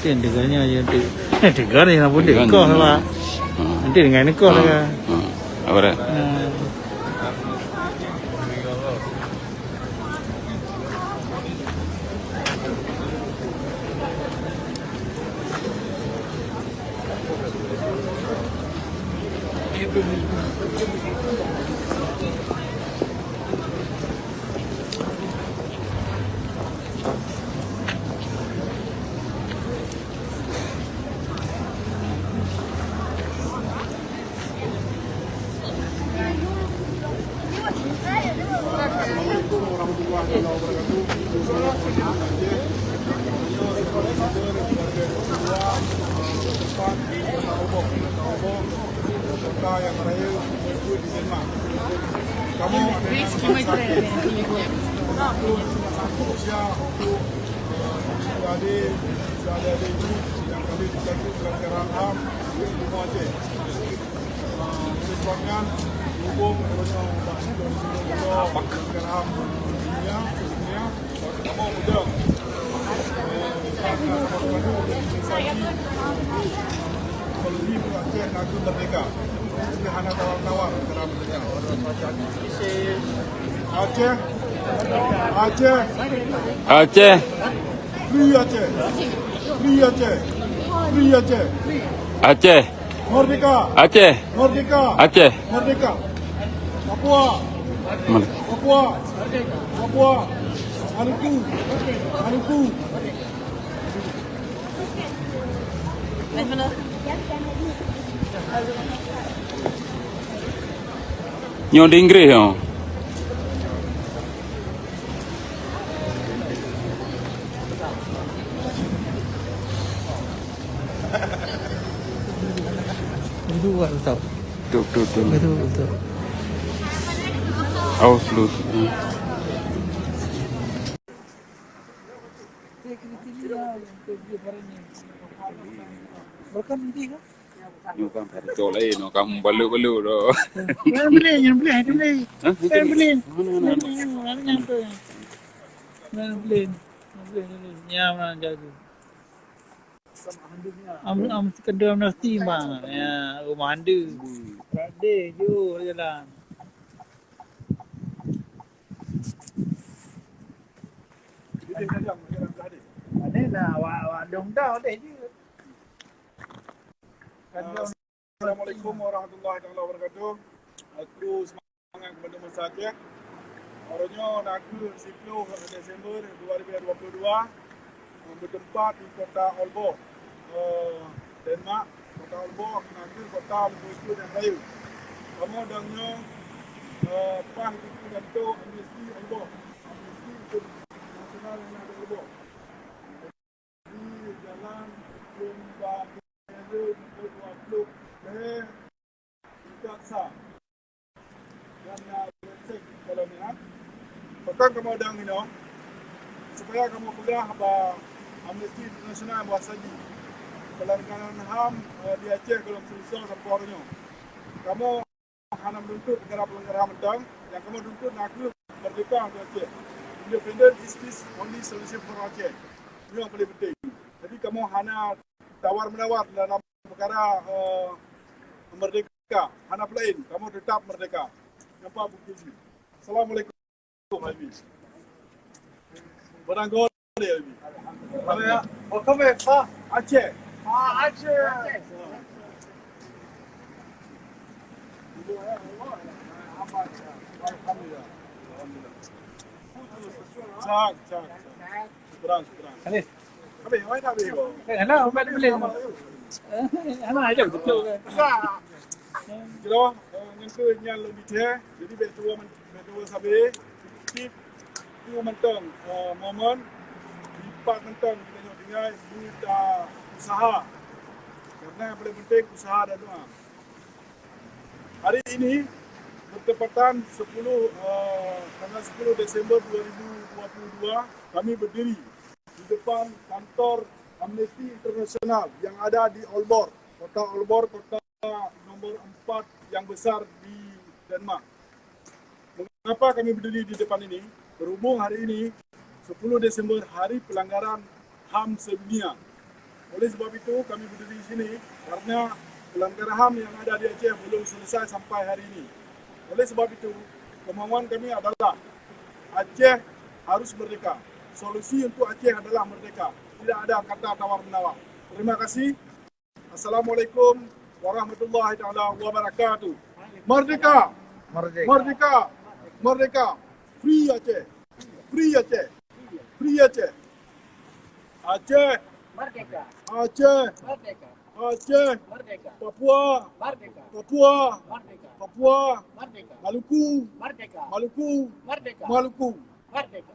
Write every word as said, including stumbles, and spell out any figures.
Tiga nyan je nanti. Eh, tiga ni nak boleh. Tiga ni. Kau salah. Ha. Nanti dengan kau Ha. lah. Ha. Apa dah? Ha. Aceh. Aceh. Aceh. Free Aceh. Free Aceh. Free Aceh. Aceh. Merdeka. Aceh. Merdeka. Aceh. Merdeka. Papua. Merdeka. Papua. Papua. Maluku. Maluku. Nyoe di Inggréh nyoe. Itu buat betul. Betul, betul, betul. Betul, betul. Oh, slow. Hmm. Nyoe kan cok laén, nyoe kan balok-balok dah. Nyan beli, nyan beli, nyan beli. Hah? Nyan beli. Mana, mana, mana? Nyan beli. Nyan beli. Nyan beli. Nyan beli. Nyan mana jago. Am, am, kedua amnesti, bang. Ya, rumah anda. Tak ada, jauh jalan. Ada lah, awak, awak dong dah, ada je. Assalamualaikum warahmatullahi taala wabarakatuh. Aku semangat kepada masyarakat. Hari nyoe na kheueh siploh Desember dua ribu dua puluh dua, eh, bertempat di kota Aalborg, eh, Denmark. Kota Aalborg na kheueh kota leubeh jeuet dan rayeuk. Kamoe dan nyoe, eh, paih buku dan tok amnesti Aalborg. Amnesti internasional yang ada Aalborg. Di jalan Jumba Dua puluh lhèe tingkat sa. Dan, ah, website kalau ni, ha. Pakon kamoe dang inoe, supaya kamoe peugah bak Amnesty International bahwa saji pelanggaran ham, eh, di Aceh gohlom seuusoe sampoe uroe nyoe. Kamoe hana meununtut gara-gara pelanggaran ham mantong, nyang kamoe tuntut na kheueh merdeka untuk Aceh. Independent is the only solution for Aceh. Nyoe nyang paling penting. Jadi kamoe hana tawar-menawar dalam peukara, eh, merdeka. Hana peulaén, kamoe teutap merdeka. Nyan bukeuti jih. Assalamualaikum. Barangkapeue, Abi? Apa ya? Oh, kamu ya, Pak? Aceh. Ah, Aceh. Alhamdulillah. Alhamdulillah. Cak, cak, cak. Syukran, syukran. Habis? Habis, wai dah habis. Eh, hana, ubat boleh. Eh, hana aja betul. Kira, eh, nyang keu nyan lôn di teh. Jadi, bèk tuwo man-, bèk tuwo sabe. Tip, tu mantong, eh, momen. Lipat mantong kita nyoe tinggai, kita usaha. Karena yang paling penting usaha dan doa. Hari ini bertepatan sepuluh, eh, tanggal sepuluh Desember dua ribu dua puluh dua, kami berdiri di depan kantor Amnesty International yang ada di Aalborg, kota Aalborg, kota nomor empat yang besar di Denmark. Mengapa kami berdiri di depan ini? Berhubung hari ini, sepuluh Desember, Hari Pelanggaran ham Sedunia. Oleh sebab itu, kami berdiri di sini karena pelanggaran HAM yang ada di Aceh belum selesai sampai hari ini. Oleh sebab itu, kemauan kami adalah Aceh harus merdeka. Solusi untuk Aceh adalah merdeka. Tidak ada kata tawar-menawar. Terima kasih. Assalamualaikum warahmatullahi taala wabarakatuh. Merdeka! Merdeka! Merdeka! Merdeka! Free Aceh! Free Aceh! Free Aceh! Aceh! Merdeka! Aceh! Merdeka! Aceh! Merdeka! Papua! Merdeka! Papua! Merdeka! Papua! Merdeka! Maluku! Merdeka! Maluku! Merdeka! Maluku! Merdeka!